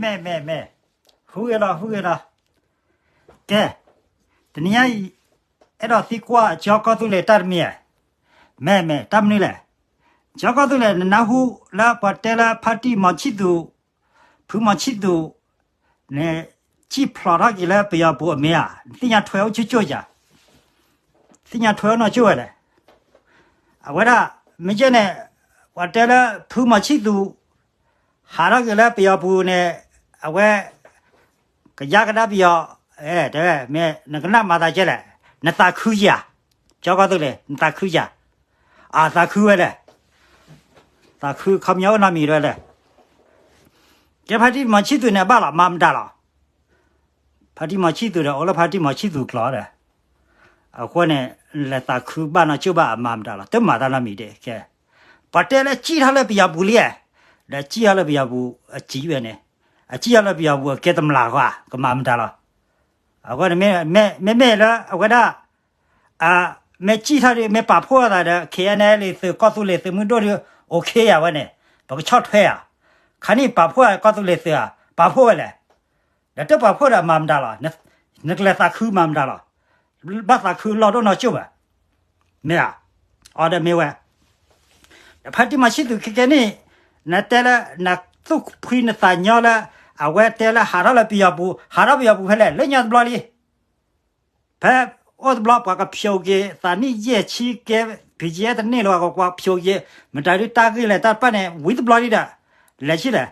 မ့ၢ် မ့ၢ် မ့ၢ်, ဟူဂ့ၤလီၤ ဟူဂ့ၤလီၤ. ကဲ, တနံၤညါအံၤ အဲၣ်ဒိးသံကွၢ်ကၠီကီၢ်သူလ့ၤတၢ်တမံၤဧါ. မ့ၢ် မ့ၢ် တၢ်မနုၤလဲၣ်. ကၠီကီၢ်သူလ့ၤ နနၢ်ဟူလၢပှၤတဲလၢဖါတံၢ်မီၤဆံၣ်သူး, ဖုမီၤဆံၣ်သူး န့ၣ် စံၣ်ဖျိးထီၣ်က့ၤလၢပယီၤပူၤအမ့ၢ်ဧါ. နသ့ၣ်ညါထွဲအိၣ်ကၠိကၠိဧါ. သ့ၣ်ညါထွဲအိၣ်နီၢ်ကၠိဝဲလဲၣ်. အဝဲဒၣ် မ့ၢ်ကဲန့ၣ် ပှၤတဲလၢဖုမီၤဆံၣ်သူး ဟးထီၣ်က့ၤလၢပယီၤပူၤန့ၣ် အဝဲ ကယါကဒါပယီၤ, တဲဝဲ မ့ၢ်နကနၣ်မၤသးကဲလဲၣ်, နသးခုဧါ, ကၠီကီၢ်သူလ့ၤ နသးခုဧါ, အသးခုဝဲလဲၣ်, သးခုခီပညီအိၣ်နီတမံၤဝဲလဲၣ်. ကဲဖါတံၢ်မီၤဆံၣ်သူးန့ၣ် အဘၣ်လီၤ မၤမတၤလီၤ. ဖါတံၢ်မီၤဆံၣ်သူးဒီး အိၣ်လၢဖါတံၢ်မီၤဆံၣ်သူးကျိာ်ဒီး အဃိန့ၣ် လဲၤသးခုဘၣ်နီၢ်ကၠိဘၣ် အမၤမတၤလီၤ တမၤတၢ်နီတမံၤဒဲးကဲ. ပှၤတဲလၢစံၣ်ထီၣ်လၢပယီၤပူၤလံ, ဒီးစံၣ်ထီၣ်လၢပယီၤပူၤ အစံးဝဲန့ၣ်, အစံၣ်ထီၣ်လၢပယီၤပူၤ အကဲတမျးဃီ ကမၤမတၤလီၤ. အဃိန့ၣ် မ့မ့ၢ်လၢအဝဲဒၣ် မ့ၢ်စံၣ်ထီၣ်ဒီး မ့ၢ်ပာ်ဖှိၣ်အသးဒီး ခ့ၣ်အဲၣ်အဲၣ်လ့သုး ကီၢ်သူလ့ၤသုးမုၢ်ဒိၣ်ဒီး အိၣ်ခ့ယါဝဲန့ၣ်, ပကဆီၣ်ထွဲဧါ. ခါနံၣ်ပာ်ဖှိၣ်ကီၢ်သူလ့ၤသုးဧါ, ပာ်ဖှိၣ်ဝဲလဲၣ်. ဒီးတပာ်ဖှိၣ်ဒီးမၤမတၤလီၤ. နကလဲၤသးခုမၤမတၤလီၤ. ဘၣ်သးခုလီၢ်ဒိၣ်နီၢ်ကၠိဘၣ်. မ့ၢ်ဧါ. အီၤဒီးမ့ၢ်ဝဲ ဒီးဖါတံၢ်မီၤဆံၣ်သူးခဲကဲန့ၣ် နတဲလၢ နသူၣ်ဖှံနသးညီလၢ အဝဲတဲလၢဟးထီၣ်လၢပယီၤပူၤ, ဟးထီၣ်ပယီၤပူၤဖဲလဲၣ်, လၢညါတဘျီလံ. ဖဲအိၣ်တဘျီ ပှၤကဖျိးက့ၤ သးနံၣ်ယဲၢ်ဆံကဲ ဖံးကဲတန့ၢ်လၢၤ ပှၤဖျိးက့ၤ မတၤဒုးတၢ်ဂ့ၢ်လဲၣ်တၢ်တဖၣ်န့ၣ် ဝံၤတဘျီလံဒီး လဲၤဆံလဲၣ်,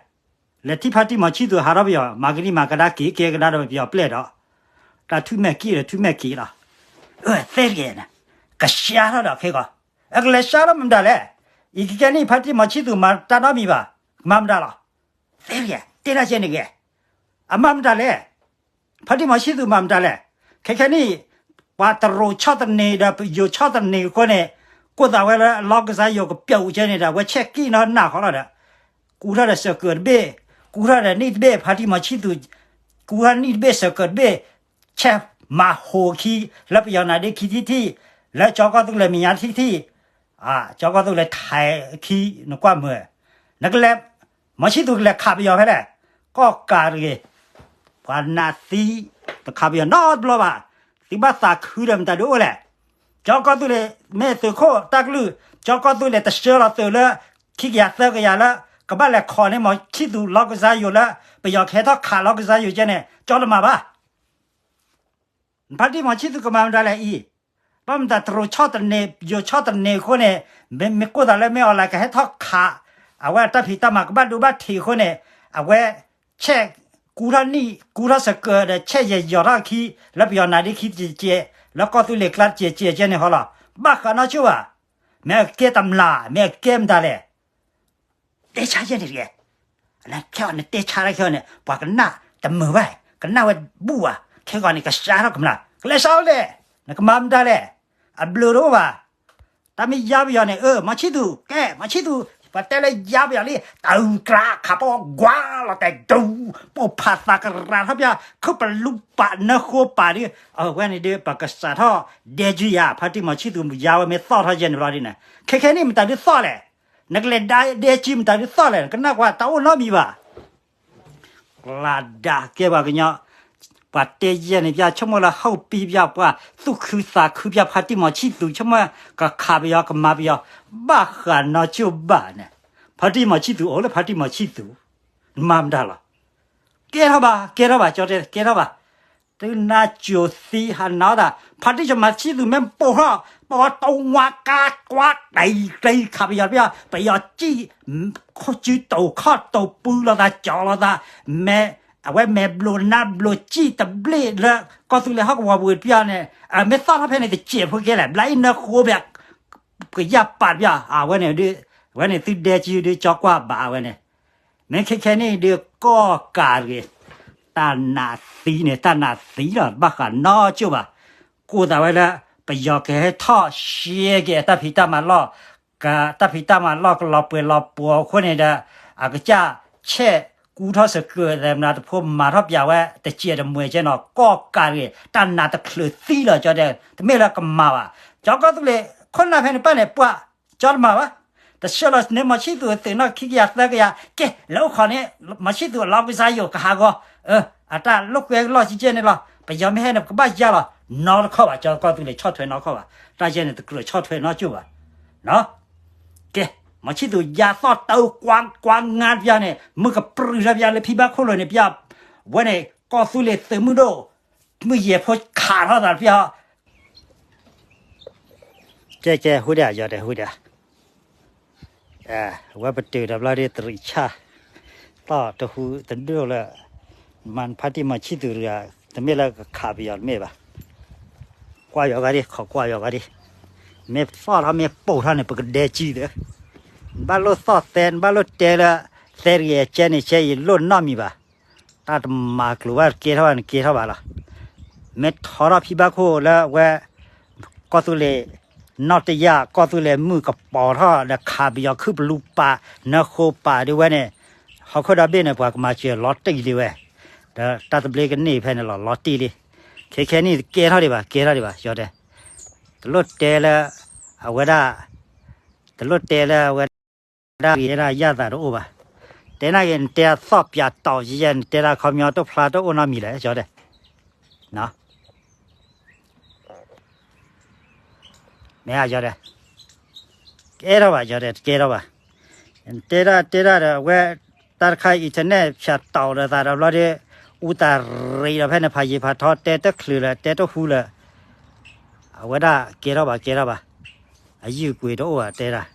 လဲၤထံၣ်ဖါတံၢ်မီၤဆံၣ်သူး ဟးထီၣ်ပယီၤ မၤကဒံမၤကဒါက့ၤကဲကဒါဒီးပယီၤပျဲၢ်ဒီး တၢ်ထူၣ်မဲာ်ကံၣ်ဒီးထူၣ်မဲာ်ကံၣ်လီၤ. သ့တဂ့ၤန့ၣ် ကစှၤထီၣ်ဒီးခဲကီး အကလဲၤစှၤထီၣ်မတၤလဲၣ်. အံၤခဲကဲန့ၣ် ဖါတံၢ်မီၤဆံၣ်သူးမၤတၢ်နီတမံၤဘၣ်, မၤမတၤလီၤ. သ့တဂ့ၤ တဲဒၣ်ကဲန့ၣ်ဂ့ၤ, အမၤမတၤလဲၣ်. ဖါတံၢ်မီၤဆံၣ်သူးမၤမတၤလဲၣ်. ခဲခဲနံၣ် ပှၤတရူးဆီၣ်သနံးဒီးယိၤဆီၣ်သနံးအဃိန့ၣ် ကိးသးဝဲလၢလီကစၢ်ယိၤကပျီအူကဲန့ၣ်ဒီး အဝဲဆဲးကံၣ်နီၢ်နၢ်ဃီလီၤဒီး ကူထီၣ်ဒီးစၢၤကၢးတဘ့ၣ်, ကူထီၣ်ဒီးနံၣ်တဘ့ၣ် ဖါတံၢ်မီၤဆံၣ်သူး, ကူထီၣ်နံၣ်တဘ့ၣ်စၢၤကၢးတဘ့ၣ်, ဆဲးမၤဟူးခံ လၢပယီၤနါဒ့ခံထံၣ်ထံၣ်, လၢကၠီကီၢ်သူလ့ၤမဲာ်ညါထံၣ်ထံၣ်, ကၠီကီၢ်သူလ့ၤထဲးခံ နကွၢ်မုာ်, နကလဲၤ မီၤဆံၣ်သူးကလဲၤခးပယီၤဖဲလဲၣ်, ကီၢ်ကးတဂ့ၤ, ပှၤနးသံ တခးပယီၤနီတဘျီဘၣ်, သုဘၣ်သးခုဒီးမတၤဒုးအိၣ်လဲၣ်. ကၠီကီၢ်သူလ့ၤမ့ၢ်သုးခိၣ်တၢ်ကလုၢ်, ကၠီကီၢ်သူလ့ၤတဆှၢလီၤသုးလၢ ခံကယၤသၢကယၤလၢ ကဘၣ်လဲၤခိးန့ၢ်မီၤဆံၣ်သူးလီကစၢ်ယိၤလၢ ပယီၤကဟဲထီၣ်ခးလီကစၢ်ယိၤကဲန့ၣ် ကၠီတမၤဘၣ်. ဖါတံၢ်မီၤဆံၣ်သူးကမၤမတၤလဲၣ်အံၤ, ဘၣ်မတၤတရူးဆီၣ်သနံး ယိၤဆီၣ်သနံးအဃိန့ၣ်, မ့ၢ်ကိးသးလၢမ့ၢ်အီၤလၢကဟဲထီၣ်ခး အဝဲအတၢ်ဖံးတၢ်မၤကဘၣ်ဒိဘၣ်ထံးအဃိန့ၣ်, အဝဲဆဲးကူထီၣ်နံၣ် ကူထီၣ်စၢၤကၢးဒီး ဆဲးယဲၤယီၤထီၣ်အခံ လၢပယီၤနါဒ့ခံတကဲး, လၢကီၢ်သူလ့ၤကျါတကဲးကဲးကဲန့ၣ်ဟီလီၤ. ဘၣ်ဃးနီၢ်ကၠိဘၣ်. မ့ၢ်အကဲတမျး မ့ၢ်အကဲမတၤလဲၣ်. တဲဆါယဲၢ်န့ၣ်တက့ၢ်. ခဲအံၤနတဲဆါတၢ်ခဲအံၤန့ၣ် ပှၤကနၣ်တမုာ်ဘၣ်, ကနၣ်ဝဲဘူၣ်ဘၣ်, ခဲကီးန့ၣ် ကစှၤထီၣ်ကမျၢၢ်, ကလဲၤစှၤလဲၣ်, နကမၤမတၤလဲၣ်, အဘျုးတအိၣ်ဘၣ်. တၢ်မ့ၢ်ယါပယီၤန့ၣ် အၢ မီၤဆံၣ်သူး, ကဲ မီၤဆံၣ်သူး, ပှၤတဲလၢယါပယီၤလံ, တၢ်အုၣ်ကျါခးပီကွၢ်လီၤတဲာ်ဒူ, ပိာ်ဖးသးကရၤထီၣ်ပျၢ် ခုၣ်ပလူပာ်နၢဃိပာ်ဒု, အဝဲန့ၣ်ဒုး ပကစးထီၣ်ဒဲကယၤ, ဖါတံၢ်မီၤဆံၣ်သူး ယါဝဲမ့ၢ်သီၣ်ထီၣ်ယဲၢ်န့ၣ်ဘျီဒ်န့ၣ်, ခဲခဲနံၣ်မတၤဒုးသီၣ်လဲၣ်. နကလဲၤဒၣ်ဒဲကံမတၤဒုးသီၣ်လဲၣ်, နကနၣ်ကွၢ်တၢ်အိၣ်နီတမံၤဘၣ်. ကျါဒၣ်ကဲပှၤကညီ, ပှၤတဲယဲၢ်န့ၣ်ပျၢ် ဆိကမိၣ်လၢဟီၣ်ပံပျၢ် ပှၤသူၣ်ခုသးခုပျၢ် ဖါတံၢ်မီၤဆံၣ်သူး ဆိကမိၣ်ကခးပယီၤကမၤပယီၤ, ဘၣ်ဃးနီၢ်ကၠိဘၣ်န့ၣ်, ဖါတံၢ်မီၤဆံၣ်သူးအိၣ်လၢဖါတံၢ်မီၤဆံၣ်သူး, မၤမတၤလီၤ. ကဲထီၣ်ဘၣ် ကဲထီၣ်ဘၣ် ကၠီတဲ ကဲထီၣ်ဘၣ်. တုၤနါစိၤသံဟးနၤအီၣ်တၢ်, ဖါတံၢ်စီၤမၤဆံၣ်သူးမ့ၢ်ပိာ်ထီၣ်, ပိာ်ဝဲတဝါကါကွါတံၤတံၤခးပယီၤတပျၢ်, ပယီၤစံၣ်, ခိၣ်စုတီၤခီၣ်တီၤပူၤလိာ်သးကၠီလိာ်သး, မ့ၢ်, အဝဲမဲာ်ဘျိးနါဘျိးစံၣ်တဘျ့လၢ ကီၢ်သူလ့ၤဟီၣ်ကဝီၤပူၤတပျၢ်န့ၣ်, မ့ၢ်သီၣ်ထီၣ်ဖဲန့ၣ်တစဲးဖိကဲလဲၣ်, ဘျါအံၤနၢဃိဘၣ်, ပယၢ်ပာ်တပျၢ်, အဝဲန့ၣ်ဒုး, အဝဲန့ၣ်သုဒဲကံဒုး ကၠီကွၢ်ဘၣ်အဝဲန့ၣ် မ့ၢ်ခဲခဲနံၣ်ဒုးကီၢ်ကးတဂ့ၤ, တၢ်နးသံန့ၣ် တၢ်နးသံလီၤ ဘၣ်ဃးနီၢ်ကၠိဘၣ်. ကိးသးဝဲလၢ ပယီၤကဟဲထီၣ်ရှဲက့ၤအတၢ်ဖံးတၢ်မၤလီၢ်, တၢ်ဖံးတၢ်မၤလီၢ်ကလီၤပှဲၤလီၤပှီၤအဃိန့ၣ်ဒီး အကစၢ်ဆဲးကူထီၣ်စၢၤကၢးသဲးမနုၤတဖိမၤထီၣ်ပၠးဝဲတစဲးတမှဲးကဲနီၤ ကီၢ်ကးတဂ့ၤ, တၢ်နးတချုးသံလီၤ ကၠီတဲ, တမ့ၢ်လၢကမၤဘၣ်. ကၠီကီၢ်သူလ့ၤ ခိၣ်နၢ်ဖဲန့ၣ်ပၢ်န့ၣ် ပှၤ ကၠီတမၤဘၣ်. တဆှၢလီၤန့ၣ် မီၤဆံၣ်သူးသုးနီၣ်ခံကယၤသၢကယၤ ကဲ လဲၤအိၣ်ခိးန့ၣ် မီၤဆံၣ်သူးအလီၤကစၢ်ယိာ်ကဟးဂီၤ, အတၢ်လိာ်ကွဲလီၢ်ကကဲန့ၣ်လီၤ. ပယီၤမ့ၢ်ဟဲန့ၣ် ပကဘၣ်ယါလီၤ. နီတခီၣ်ဘၣ် ကၠီကီၢ်သူလ့ၤဆီၣ်ထွဲနီတခီၣ်ဘၣ်. တၢ်ယဲန့ၣ် တကြၢးဆီၣ်ထွဲနီကၠိၣ်ဘၣ်. ကဲ မီၤဆံၣ်သူးယါသီၣ်တၢ်ကွၢ်ကွၢ်ငါတပျၢ်န့ၣ် မုၢ်ကပြုၢ်ထီၣ်ပျၢ်လၢဖံဘၣ်ခိၣ်လိၤန့ၣ်ပျၢ်, ဝဲန့ၣ် ကီၢ်သူလ့ၤသုးမုၢ်ဒိၣ် မုၢ်ယဲၢ်ဖိခးထီၣ်သးတပျၢ် ကဲကဲ ဟူဒၣ်ယီၤဒဲး ဟူဒၣ်, ဝဲပတုာ်ဒီးဘျီဒ်တရံးဆၣ်, သီၣ်တဟူတဒိၣ်လၢ မၤဖါတံၢ်မီၤဆံၣ်သူးတဂၤ, တမ့ၢ်လၢကခးပယီၤတမ့ၢ်ဘၣ်, ကွၢ်ယီၤဂၤဒ် ခိးကွၢ်ယီၤဂၤဒ်, မ့ၢ်သီၣ်ထီၣ်မ့ၢ်ပိာ်ထီၣ်န့ၣ် ပကဒဲကံသၢ, နဘၣ်လိၣ်သီၣ်သဲ နဘၣ်လိၣ်တဲလၢ သဲတဂ့ၤကဲန့ၣ် ကဲအံၤလိၣ်နီတမံၤဘၣ်. တၢ်တမၤကျိၤဘၣ် ကဲထီၣ်ဘၣ် နကဲထီၣ်ဘၣ်လီၤ. မ့ၢ်ထီထီၣ်ဖံဘၣ်ခိၣ်လၢဝဲ ကီၢ်သူလ့ၤ နီၣ်တယၢ် ကီၢ်သူလ့ၤမုၢ်ကပီၤထီၣ်ဒီးခးပယီၤခုၣ်ပလူပာ် နဃိပာ်ဒ်ဝဲန့ၣ်, ဟီၣ်ခိၣ်ဒီဘ့ၣ်န့ၣ် ပှၤကမၤစၢၤလီၤတံၢ်လံဝဲ, ဒီးတၢ်သဘျ့ကန့ၢ်ဖဲန့ၣ်လီၤ လီၤတံၢ်လံ. ခဲခဲနံၣ်ကဲထီၣ်ဒံးဘၣ် ကဲထီၣ်ဒံးဘၣ် ယီၤဒဲး, တလိၣ်တဲလၢ အဝဲဒၣ်, တလိၣ်တဲလၢအဝဲဒၣ်ဂ့ၤဒၣ်ယၣ်သးတအိၣ်ဘၣ်. တဲနာ်က့ၤ နတဲသီၣ်ပၠးတီၤယဲယဲ နတဲဒၣ်ခီပညီတဖျါတအိၣ်နီတမံၤလဲၣ် ယီၤဒဲး. မ့ၢ်ယီၤဒဲး, ကဲထီၣ်ဘၣ် ယီၤဒဲး တကဲထီၣ်ဘၣ်. နတဲဒၣ်တဲဒၣ်ဒီး အဝဲ တၢ်တခါ internet ဖၠးတီၤဒီးသးဒီးဘျီဒီး အူသးရ့းဒီးဖဲန့ၣ် ဖးယံၤဖးထီ တဲတချုးလၢၤ တဲတဟူလၢၤ, အဝဲဒၣ်ကဲထီၣ်ဘၣ် ကဲထီၣ်ဘၣ်, အယုၢ်ကွံာ်တအိၣ်ဘၣ်တဲဒၣ်.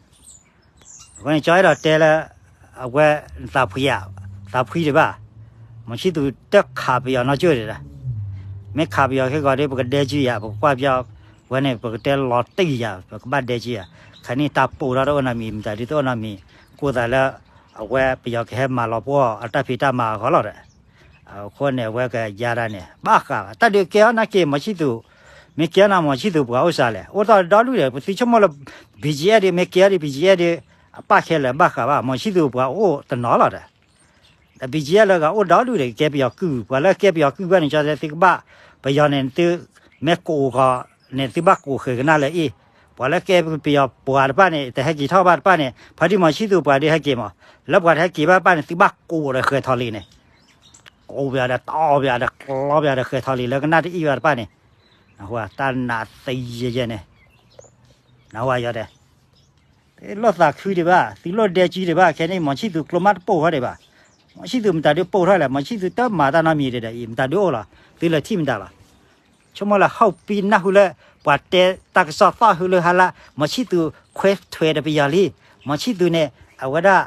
အဃိန့ၣ် ကၠီအဲၣ်ဒိးတဲလၢ အဝဲ သးဖှံဧါ, သးဖှံဒံးဘၣ်, မီၤဆံၣ်သူးတခးပယီၤနီကၠိၣ်ဒံးဒၣ်, မ့ၢ်ခးပယီၤခဲကီးဒီး ပကဒဲကံယၤ ပကကွၢ်ပယီၤ, ဝဲန့ၣ် ပကတဲလီၤတံၢ်ယၤ ပကဘၣ်ဒဲကံယၤ, ခါန့ၣ်တၢ်ပိာ်ထီၣ်တအိၣ်နီတမံၤ မတၤဒုတအိၣ်နီတမံၤ, ကိးသးလၢ အဝဲပယီၤကဟဲမၤလီၤပှီၢ်အတၢ်ဖံးတၢ်မၤအဂီၢ်လီၤဒီး, အဃိန့ၣ် အဝဲကယါဒၣ်န့ၣ် ဘၣ်ဃးဘၣ် တၢ်ဒုးကဲအီၤနာ်က့ၤ မီၤဆံၣ်သူး, မ့ၢ်ကဲအီၤန့ၣ် မီၤဆံၣ်သူးပှၤအိၣ်စှၤလဲၣ်, အိၣ်တ့ၢ်ဒီဒူၣ်ဒီး ပသုဆိကမိၣ်လၢ BGF ဒီး မ့ၢ်ကဲအီၤဒီး BGF ဒီး အပၣ်ခဲလၢာ်ဘၣ်ဃးဘၣ် မီၤဆံၣ်သူးပှၤအိၣ်တနီၤလီၤဒီး ဒီး BGF လၢဂၤအိၣ်ဒီဒူၣ်ဒီး ကဲပယီၤကုၢ်, ပှၤလၢကဲပယီၤကုၢ်ဘၣ်န့ၣ် ကၠီတဲသုကဘၣ်, ပယီၤန့ၣ်သု, မ့ၢ်ကိးဃီၤန့ၣ် သုဘၣ်ကိးဃဲၤကနၣ်လၢအ့ၣ်, ပှၤလၢကဲပယီၤပှၤတဖၣ်န့ၣ် တဟဲက့ၤထီၣ်ဘၣ်တဖၣ်န့ၣ် ဖါတံၢ်မီၤဆံၣ်သူးပှၤဒုးဟဲက့ၤမး, လၢပှၤတဟဲက့ၤဘၣ်တဖၣ်န့ၣ် သုဘၣ်ကိးဒီးဃဲၤထီၣ်လံန့ၣ်, ကိးပယီၤဒီးတီပယီၤဒီးကျီပယီၤဒီးဃဲၤထီၣ်လံလၢကနၣ်တအ့ၣ်ဘၣ်တဖၣ်န့ၣ်, တၢ်နးသံယဲယဲန့ၣ်, နဝဲယီၤဒဲး လိၣ်သးခုဒံးဘၣ်, သုလိၣ်ဒဲကံဒံးဘၣ်, ခဲန့ၣ် မီၤဆံၣ်သူးကျိမးတပိာ်ထီၣ်ဒံးဘၣ်. မီၤဆံၣ်သူးမတၤဒုးပိာ်ထီၣ်လဲၣ်, မီၤဆံၣ်သူးတမၤတၢ်နီတမံၤဒံးဒီးအံၤ မတၤဒုးအိၣ်လီၤ, သုလၢထံၣ်မတၤလီၤ. ဆိကမိၣ်လၢ ဟီၣ်ပံနၢ်ဟူလၢ ပှၤတဲတၢ်ကစီၣ်သီၣ်ဟူလၢဟါလၢ မီၤဆံၣ်သူးခွဲထွဲဒီးပယီၤလံ, မီၤဆံၣ်သူးန့ၣ် အဝဲဒၣ်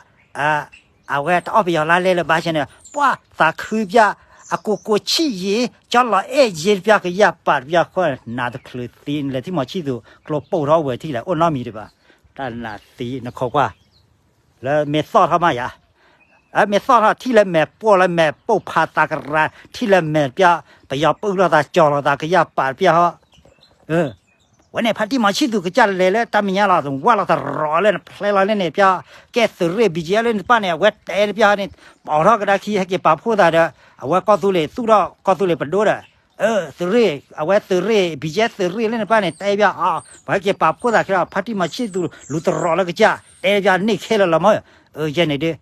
အဝဲတအီၣ်ပယီၤလါလဲလၢၤဘၣ်ဆၣ်န့ၣ် ပှၤသးခုပျၢ်, အကိၢ်ကိၢ်ဆံၣ်ယံၤ, ကၠီလီၤအဲၣ်ယ့တပျၢ် ကယၢ်ပာ်တပျၢ်ဃီ နးတချုးသံ လဲၤထံၣ်မီၤဆံၣ်သူး ကျိပိာ်ထီၣ်အိၣ်ဝဲထံၣ်လဲၣ် အိၣ်နီတမံၤဒံးဘၣ်. တၢ်နးသံ နခိးကွၢ် လၢမ့ၢ်သီၣ်ထီၣ်မးယၤ, မ့ၢ်သီၣ်ထီၣ်ထံၣ်လၢမဲာ်ပိာ်လၢမဲာ်ပိာ်ဖးသးကရၤ ထံၣ်လၢမဲာ်တပျၢ် ပယီၤပုၢ်လိာ်သးကၠီၤလိာ်သး ကယၢ်ပာ်တပျၢ်ဟီ ဝဲန့ၣ် ဖါတံၢ်မီၤဆံၣ်သူးကစၢ်လဲၤလၢတၢ်မဲာ်ညါလီၤ, ဝၢ်လီၤသရီးလၢနဖျဲလီၤလၢန့ၣ်ပျၢ်, ကဲသုးရ့ၣ် BGF လၢနတဖၣ်န့ၣ် အဝဲတဲတပျၢ်န့ၣ် ပိာ်ထီၣ်ကဒါခံ ဟဲက့ၤပာ်ဖှိၣ်သးဒီး အဝဲကီၢ်သူလ့ၤ သူၣ်ထီၣ်ကီၢ်သူလ့ၤပဒိၣ်ဒီး သုးရ့ၣ် အဝဲသုးရ့ၣ် BGF သုးရ့ၣ်လၢနတဖၣ်န့ၣ် တဲပျၢ်အီၤ ပှၤဟဲက့ၤပာ်ဖှိၣ်သးခဲလၢာ် ဖါတံၢ်မီၤဆံၣ်သူး လူၤသရီးလၢကစၢ် တဲပျၢ်န့ၣ်ခဲလၢာ်လီၤမး, ယဲန့ၣ်ဒီး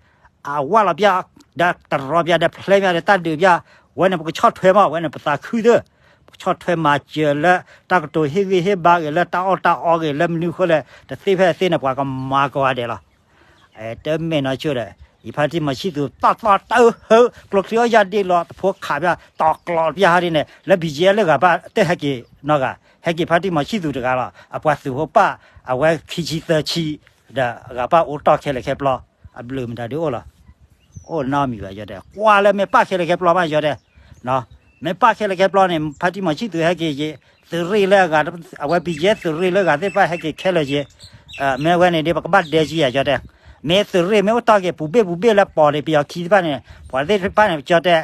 အဝၢ်လီၤပျၢ် ဒီးတရီးပျၢ်ဒီးဖျဲပျၢ်ဒီးတၢ်ဒုးပျၢ်, ဝဲန့ၣ် ပကဆီၣ်ထွဲမး ဝဲန့ၣ် ပသးခုသၢ, ပကဆီၣ်ထွဲမၤစၢၤလၢ တၢ်ကတိၤဟ့ၣ်ဂံၢ်ဟ့ၣ်ဘါဂ့ၤ လၢတၢ်အီၣ်တၢ်အီဂ့ၤ လၢမနုၤဃိလဲၣ် တသ့ဖဲအသ့န့ၣ် ပှၤကမၤကီးဂၤဒဲးလီၤ. တမ့ၢ်နီဆိဒီး ယဖါတံၢ်မီၤဆံၣ်သူး သီၣ်သီၣ်တၢဟၢ ကျိချံအီၣ်ယၢ်ဒ့လီၤ တဖိခးပျၢ် တီၤကျီပျၢ်ဟီဒ်န့ၣ် လၢ BGF လၢဂၤဘၣ် တဟဲက့ၤနီတဂၤ, ဟဲက့ၤဖါတံၢ်မီၤဆံၣ်သူးတဂၤလီၤ. အပှၤသုးဖိပၢ် အဝဲခံဆံသၢဆံ ဒီးအဂၤပၢ်အိၣ်တီၢ်ခဲလၢာ်ခဲပျီ, အဘျုးမတၤဒုးအိၣ်လီၤ. အိၣ်နီတမံၤဘၣ် ယတဲ ကွၢ်လၢမ့ၢ်ပၢ်ခဲလၢာ်ခဲပျီမး ယတဲ, မ့ၢ်ပၢ်ခဲလၢာ်ခဲပျီန့ၣ် ဖါတံၢ်မီၤဆံၣ်သူးဟဲက့ၤက့ၤ, သုးရ့ၣ်လၢအဂၤ အဝဲ BGF သုးရ့ၣ်လၢအဂၤသ့ၣ်တဖၣ်ဟဲက့ၤခဲလၢာ်က့ၤ, မ့ၢ်ဝဲန့ၣ်ဒီး ပကဘၣ်ဒဲကံယၤ ယတဲ, မ့ၢ်သုးရ့ၣ်မ့ၢ်အိၣ်တီၢ်က့ၤ ပူၤဘ့ၣ်ပူၤဘ့ၣ်လၢပိာ်န့ၣ် ပယီၤခံသ့ၣ်တဖၣ်န့ၣ် ပှၤသ့ၣ်တဖၣ်န့ၣ် ကၠီတဲ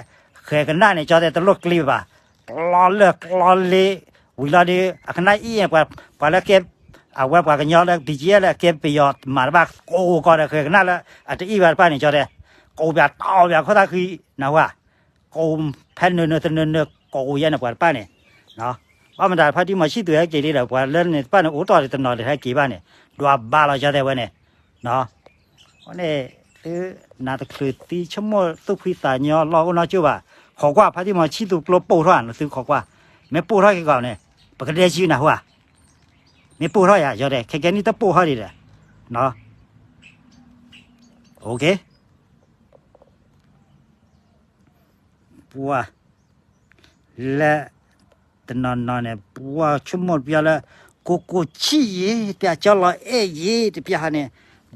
ဃဲၤကနၣ်န့ၣ် ကၠီတဲတလိၣ်ကျ့ဘၣ် ကျီလၢကျီလ့ ဝံၤလီၤဒီး အကနၣ်အံၤ ပှၤလၢကဲ အဝဲပှၤကညီလၢ BGF လၢအကဲပယီၤမၤတဘၣ် ကိးကီးဒီးဃဲၤကနၣ်လၢ အတအံၣ်ဘၣ်တဖၣ်န့ၣ် ကၠီတဲ ကိးပၠးတီပၠးခိၣ်သၣ်ဃံ နဝဲ ကိးဖဲနၢၤနၢၤတနၢၤနၢၤ ကိးယဲန့ၣ်ပှၤတဖၣ်န့ၣ် ဘၣ်မတၤဖါတံၢ်မီၤဆံၣ်သူးဟဲက့ၤလံဒီး ပှၤလၢန့ၣ်တဖၣ်န့ၣ် အိၣ်တီၢ်တနီၤဒီးဟဲက့ၤဘၣ်န့ၣ် ဒွးဘါလီၤ ကၠီတဲဝဲန့ၣ် အဃိန့ၣ် သုနးတချုးသံ ဆိကမိၣ်သူၣ်ဖှံသးညီလီၢ်အိၣ်နီတကၠိၢ်ဘၣ်. ခိးကွၢ် ဖါတံၢ်မီၤဆံၣ်သူးကျိပိၢ်ထီၣ် သုခိးကွၢ်, မ့ၢ်ပိၢ်ထီၣ်က့ၤကီးန့ၣ် ပကဒဲကံနၢ်ဟူဧါ. မ့ၢ်ပိၢ်ထီၣ်ယၤ ယီၤဒဲး ခဲကဲနံၣ်တပိၢ်ထီၣ်ဒံးဒီး ပှၤ လၢ တနီၤနီၤန့ၣ် ပှၤဆိကမိၣ်တပျီလၢ ကိၢ်ကိၢ်ဆံၣ်ယံၤ တပျီကၠီလီၤအဲၣ်ယံၤ တပျီဟါန့ၣ်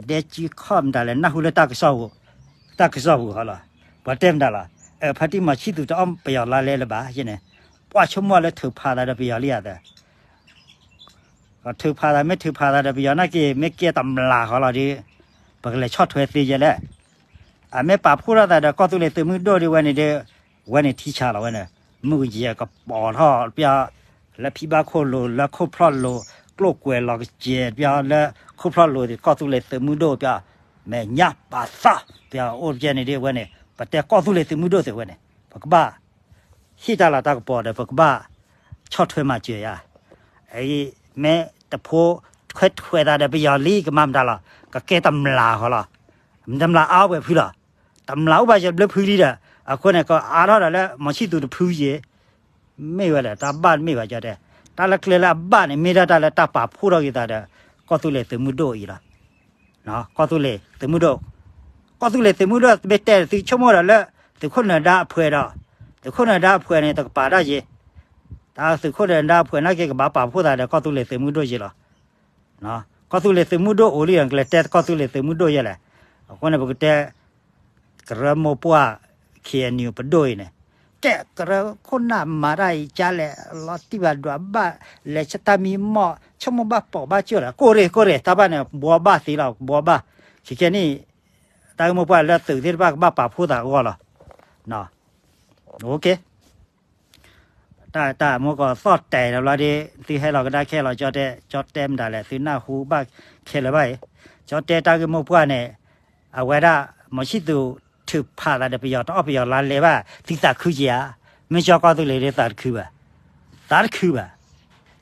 ဒဲကံခီၣ်မတၤလဲၣ် နၢ်ဟူလၢတၢ်ကစီၣ်ပူၤ တၢ်ကစီၣ်ပူၤဃီလီၤ. ပှၤတဲမတၤလီၤ. ဖါတံၢ်မီၤဆံၣ်သူးတအီၣ်ပယီၤလါလဲလၢၤဘၣ်ယဲန့ၣ် ပှၤဆိကမိၣ်လၢထုးဖးသးဒီးပယီၤလံဧါသၢ ထုးဖးသးမ့ၢ်ထုးဖးသးဒီးပယီၤနာ်က့ မ့ၢ်ကဲတမျးဃီလီၤဒီး ပကလဲၤဆီၣ်ထွဲသ့ယဲလဲၣ်. အမ့ၢ်ပာ်ဖှိၣ်ထီၣ်သးဒီးကီၢ်သူလ့ၤသုးမုၢ်ဒိၣ်ဒ်ဝဲန့ၣ်ဒီး ဝဲန့ၣ်ထံဆးလီၤဝဲန့ၣ် မုၢ်ကယဲၢ်ကပီၤထီၣ်ပျီ လၢဖံဘၣ်ခိၣ်လိၤ လၢခိၣ်ဖျီၣ်လိၤ ကျိၣ်ကွဲၤလီၤကယဲၢ်ပျီ လၢခိၣ်ဖျီၣ်လိၤကီၢ်သူလ့ၤသုးမုၢ်ဒိၣ်ပျီ မဲာ်ညါပာ်သးပျီအိၣ်ပျဲန့ၣ်ဒ်ဝဲန့ၣ် ပတဲကီၢ်သူလ့ၤသုးမုၢ်ဒိၣ်သုးဝဲန့ၣ် ပကဘၣ် ဟ့ၣ်တၢ်လၤတၢ်ကပီၤဒီး ပကဘၣ် ဆီၣ်ထွဲမၤစၢၤယၤ, မ့ၢ်တဖိခွဲးထွဲးသးဒီးပယီၤလံ ကမၤမတၤလီၤ, ကကဲတမျးဃီလီၤ, တမျးအါဝဲဖုလီၤ, တမျးအိၣ်ဘၣ်ယဘျၢဖုလံဒီး အဃိန့ၣ် ကအါထီၣ်ဒီးလၢမီၤဆံၣ်သူးတဖုယဲ, မ့ၢ်ဝဲလဲၣ် တၢ်ဘၣ်တမ့ၢ်ဘၣ်ကၠီတဲ, တၢ်လၢကျဲလၢအဘၣ်န့ၣ် မ့ၢ်ဒၣ်တၢ်လၢတၢ်ပာ်ဖှိၣ်ထီၣ်က့ၤသးဒီး ကီၢ်သူလ့ၤသုးမုၢ်ဒိၣ်အံၤလီၤ. ကီၢ်သူလ့ၤသုးမုၢ်ဒိၣ်, ကီၢ်သူလ့ၤသုးမုၢ်ဒိၣ် မ့ၢ်တဲသုဆိကမိၣ်ဒီးလၢ သုးခိၣ်နၢၤဒါအဖှဲးဒီး, သုးခိၣ်နၢၤဒါအဖှဲးန့ၣ် တကပၤတၢ်ယဲ, တၢ်သုးခိၣ်နၢၤဒါအဖှဲးနာ်က့ ကဘၣ်ပာ်ဖှိၣ်သးဒီးကီၢ်သူလ့ၤသုးမုၢ်ဒိၣ်ယဲလီၤ. ကီၢ်သူလ့ၤသုးမုၢ်ဒိၣ်အိၣ်လံ ကလဲၤတဲကီၢ်သူလ့ၤသုးမုၢ်ဒိၣ်ယဲလဲၣ်. အဃိန့ၣ် ပကတဲ ကရၢမိၢ်ပှၢ် ခ့ၣ်အဲၣ်ယူၣ် ပဒိၣ်အံၤန့ၣ်, ကဲကရၢခိၣ်နၢ်မၤတၢ်အံၤကလဲၣ်, လီၤတံၢ်ဘၣ်ဒွးဘၣ်, လဲၤဆၢတၢ်မံမီၢ် ဆိကမိၣ်ဘၣ်ပိာ်ဘၣ်ကၠိၣ်လီၤ, ကိၢ်ရ့ၣ်ကိၢ်ရ့ၣ် တၢ်ဘၣ်န့ၣ် ဘှီဘၣ်သ့လီၤ ဘှီဘၣ်, ခဲကဲန့ၣ် တၢ်ဂ့ၢ်မိၢ်ပှၢ်လၢသုးသ့ၣ်တဖၣ်ကဘၣ်ပာ်ဖှိၣ်သးအဂီၢ်လီၤ. တၢ် တၢ်မိၢ်ကီၢ်သီၣ်တဲာ်လီၤဘျီဒီး သုဟဲလီၤကဒါခဲလီၤ ကၠီတဲ ကၠီတဲမတၤလဲၣ် သုနၢ်ဟူဘၣ်ခဲလၢာ်ဘၣ်အံၤ, ကၠီတဲတၢ်ဂ့ၢ်မိၢ်ပှၢ်န့ၣ်, အဝဲဒၣ် မီၤဆံၣ်သူးထုးဖးသးဒီးပယီၤ တအီၣ်ပယီၤလါလဲဘၣ် သုသးခုက့ၤဧါ, မ့ၢ်ကၠီကီၢ်သူလ့ၤဒီးသးတခုဘၣ်, သးတခုဘၣ်,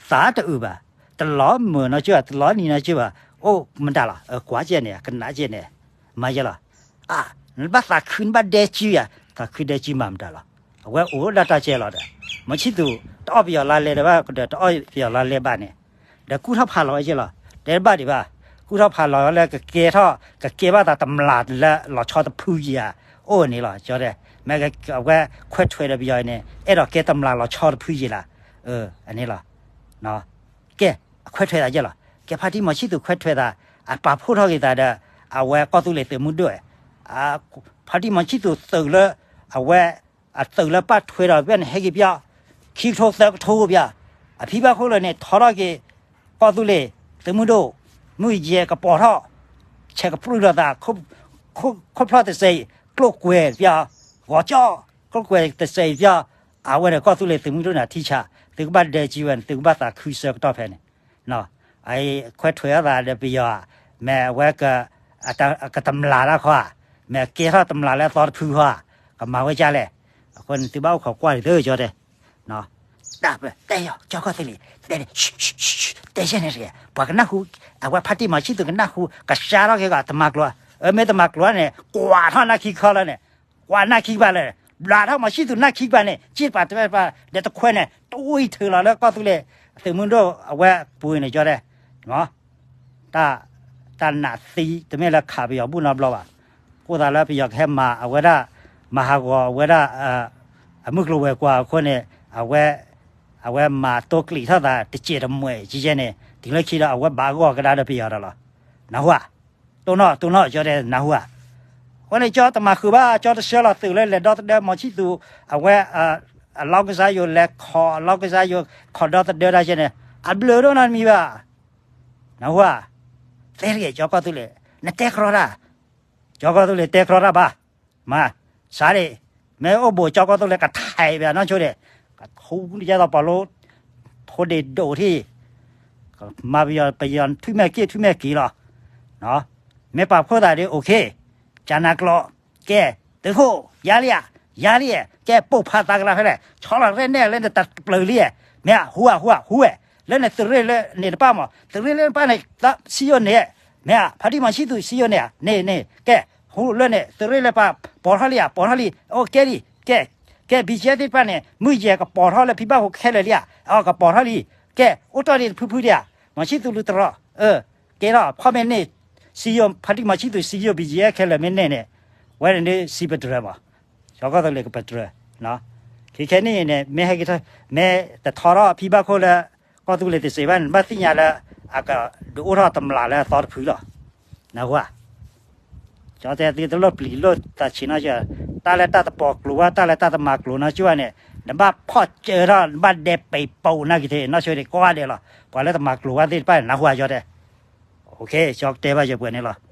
သးတအုးဘၣ်, တလီၤမုာ်နီတကၠိၢ်ဘၣ် တလီၤနံၤနီတကၠိၢ်ဘၣ်, အိၣ်မတၤလီၤ ကွၢ်ကဲန့ၣ် ကနၣ်ကဲန့ၣ်, မၤယဲလီၤ. အါ, နဘၣ်သးခု နဘၣ်ဒဲကုယၤ, သးခုဒဲကုမၤမတၤလီၤ. အဝဲအိၣ်ဒၣ်တၢ်ကဲလီၤဒီး, မီၤဆံၣ်သူး တအီၣ်ပယီၤလါလဲဒီးဘၣ်ဒီး တအီၣ်ပယီၤလါလဲဘၣ်န့ၣ်, ဒီးကူၣ်ထီၣ်ဖးလီၤဝဲကဲလီၤ, တဲတဘၣ်ဒံးဘၣ်, ကူၣ်ထီၣ်ဖးလီၤဝဲလၢကကဲထီၣ် ကကဲဘၣ်သးတမျးလၢလီၤဆီတဖုယၤ, အိၣ်န့ၣ်လီၤ ကၠီတဲ, မ့ၢ်အဝဲခွဲးထွဲးဒီးပယီၤအံၤန့ၣ် အဲၣ်ဒိးကဲတမျးလီၤဆီတဖုယၤလီၤ, အန့ၣ်လီၤ. ကဲ, အခွဲးထွဲးသးယဲလီၤ. ကဲဖါတံၢ်မီၤဆံၣ်သူးခွဲးထွဲးသး, အပာ်ဖှိၣ်ထီၣ်က့ၤသးဒီး အဝဲကီၢ်သူလ့ၤသုးမုၢ်ဒိၣ်, ဖါတံၢ်မီၤဆံၣ်သူးသုးလၢ အဝဲ အသုးလၢပာ်ထွဲဒီးဖဲန့ၣ် ဟဲက့ၤပၠီ ခံကထိသၢကထိပၠီ, အဖံဘၣ်ခိၣ်လိၤန့ၣ် ထီထီၣ်က့ၤ ကီၢ်သူလ့ၤသုးမုၢ်ဒိၣ်, မုၢ်ယဲၢ်ကပီၤထီၣ်, ဆဲးကပြုၢ်ထီၣ်သး, ခိၣ်ဖျီၣ်တစဲးအံၤ ကျိၣ်ကွဲၤပၠီ, ဂီၤကၠီ, ကျိၣ်ကွဲၤတစဲးအံၤပၠီ, အဝဲန့ၣ်ကီၢ်သူလ့ၤသုးမုၢ်ဒိၣ်န့ၣ်ထံဆး, သုကဘၣ်ဒဲကုဝဲန့ၣ် သုကဘၣ်သးခုဆၢကတီၢ်ဖဲန့ၣ် အခွဲးထွဲးအသးဒီးပယီၤ, မ့ၢ်အဝဲ ကတမျးတၢ်ခီဧါ, မ့ၢ်အကဲထီၣ်တမျးလၢအသီတဖုခီဧါ, ကမၤဝဲကၢ်လဲၣ်. အဃိန့ၣ် သုဘၣ်အိၣ်ခိးကွၢ်ဒံးသုကၠီတဲ, တၢ်တဲယီၤ ကၠီကီၢ်သူလ့ၤ, တဲန့ၣ်, တဲယဲန့ၣ်တဂ့ၤ, ပှၤကနၢ်ဟူ, အဝဲဖါတံၢ်မီၤဆံၣ်သူးကနၢ်ဟူ ကစါထီၣ်က့ၤကီးတမၤကျိၤ, အမ့ၢ်တမၤကျိၤန့ၣ် ကွၢ်ထီၣ်နၢ်ခံခီလီၤန့ၣ်, ကွၢ်နၢ်ခံကပၤလၢ ဘျးထီၣ်မီၤဆံၣ်သူးနၢ်ခံကပၤန့ၣ် က့ၢ်တပၤတပၤဒီးတခွဲးန့ၣ် တဝံၤထုးလီၤလၢကီၢ်သူလ့ၤသုးမုၢ်ဒိၣ်အဝဲပူၤန့ၣ်ကၠီတဲ, တၢ်, တၢ်နးသံတမ့ၢ်လၢခးပယီၤဘူၣ်နီတဘျီဘၣ်, ကိၣ်သးလၢပယီၤကဟဲမၤအဝဲဒၣ်, မၤဟးဂီၤအဝဲဒၣ်, အမုၢ်ကျိၤဝဲၤကွာ်အဃိန့ၣ်, အဝဲ, အဝဲမၤတိကျံးထီၣ်သးတစဲးတမှဲးကဲကဲန့ၣ် တုၤလၢခံဒီးအဝဲဘၣ်ဂီၢ်ကဒါဒီးပယီၤဒီးလီၤ, နၢ်ဟူဧါ, တိၢ်နီၣ်တိၢ်နီၣ်ကၠီတဲနၢ်ဟူဧါ, အဃိန့ၣ် ကၠီတမၤဃုာ်ဘၣ် ကၠီတဆှၢလီၤသုးလၢလဲၤဒီသဒၢမီၤဆံၣ်သူး, အဝဲ, အလီၢ်ကစၢ်ယိၤလဲၤခီၣ် အလီၢ်ကစၢ်ယိၤခီၣ်ဒီသဒၢတၢ်ကဲန့ၣ်, အဘျုးဒိၣ်နီတမံၤဘၣ် နၢ်ဟူဧါ, သ့တဂ့ၤ ကၠီကီၢ်သူလ့ၤ, နတဲကြီတၢ်, ကၠီကီၢ်သူလ့ၤတဲကြီတၢ်ဘၣ်, မၤ, စးဒ့ၣ်, မ့ၢ်အိၣ်ဘူးကၠီကီၢ်သူလ့ၤကထဲးဘၣ်နီၢ်ဆိဒ့ၣ်, ကထူယဲသိးပီၤလိ, ထိဒ့ၣ်ဒိၣ်ထံၣ်, မၤပယီၤပယီၤထွံၣ်မဲာ်က့ၣ်ထွံၣ်မဲာ်က့ၤလီၤ, မ့ၢ်ပာ်ဖှိၣ်သးဒ် okay, ကၢ်နၤကျိး, ကဲ, သုးခိၣ်, ယါလံဧါ, ယါလံဧါ, ကဲပိာ်ဖးသးကလၤဖဲလဲၣ် ဆီလီၤရဲၣ်နဲၣ်လၢနတၢ်ပျၢၤလံဧါ, မ့ၢ်ဧါ ဟူဧါ ဟူဧါ ဟူဝဲ, လၢန့ၣ်သုးရ့ၣ်လၢန့ၣ်တပၣ်မး သုးရ့ၣ်လၢန့ၣ်တပၣ်န့ၣ် သးစံယိၣ်န့ၣ်, မ့ၢ်ဧါ, ဖါတံၢ်မီၤဆံသူး စံယိၤန့ၣ်ဧါ, န့ၣ်န့ၣ် ကဲ, ဟူလၢန့ၣ် သုးရ့ၣ်လၢပှၤပိာ်ထီၣ်လံဧါ, ပိာ်ထီၣ်လံ, အိၣ်ကဲလံ, ကဲ, ကဲ ဘံၣ်ကၠဲသ့ၣ်တဖၣ်န့ၣ် မုၢ်ယဲၢ်ကပိာ်ထီၣ်လၢဖံဘၣ်ဟူခဲလၢာ်လံဧါ, အကပိာ်ထီၣ်လံ, ကဲ, အိၣ်တ့ၢ်ဒံးတဖုဖုဒံးဧါ, မီၤဆံသူးလူၤတရီ, အၢ, ကဲလီၤ, ခီမ့ၢ်န့ၣ် စံယိၤ ဖါတံၢ်မီၤဆံသူး စံယိၤ ဘံၣ်ကၠဲခဲလၢာ်မ့ၢ်န့ၣ်န့ၣ်, ဝဲန့ၣ်ဒုး စံးပတြၢၤမး, ကီၢ်သူလ့ၤကပတြၢၤ, ခဲခဲနံၣ်အံၤန့ၣ် မ့ၢ်ဟဲက့ၤထီၣ် မ့ၢ်တထီထီၣ်ဖံဘၣ်ခိၣ်လၢ ကီၢ်သူလ့ၤတစံးဘၣ်န့ၣ် နဘၣ်သ့ၣ်ညါလၢ အကဒုးအိၣ်ထီၣ်တမျးလၢအသီတဖုလီၤ, နၢ်ဟူဧါ, ကၠီတဲသုတလိၣ်ပျံၤလိာ်သးဆံးနီၢ်ကီၢ်, တၢ်လၢတၢ်တပိာ်ကျိၤဘၣ် တၢ်လၢတၢ်တမၤကျိၤနီၢ်ကီၢ်န့ၣ်, နဘၣ်ဖီၣ်စၢၤထီၣ် နဘၣ်ဒဲးပံးပိာ်နာ်က့ၤသ့ၣ် နီၢ်ကီၢ်ဒဲးကိးဂၤဒဲးလီၤ, ပှၤလၢတမၤကျိၤဘၣ်သ့ၣ်တဖၣ်န့ၣ် နၢ်ဟူဧါ ကၠီတဲ, ကၠီတဲဘၣ်ယပှဲၤန့ၣ်လီၤ,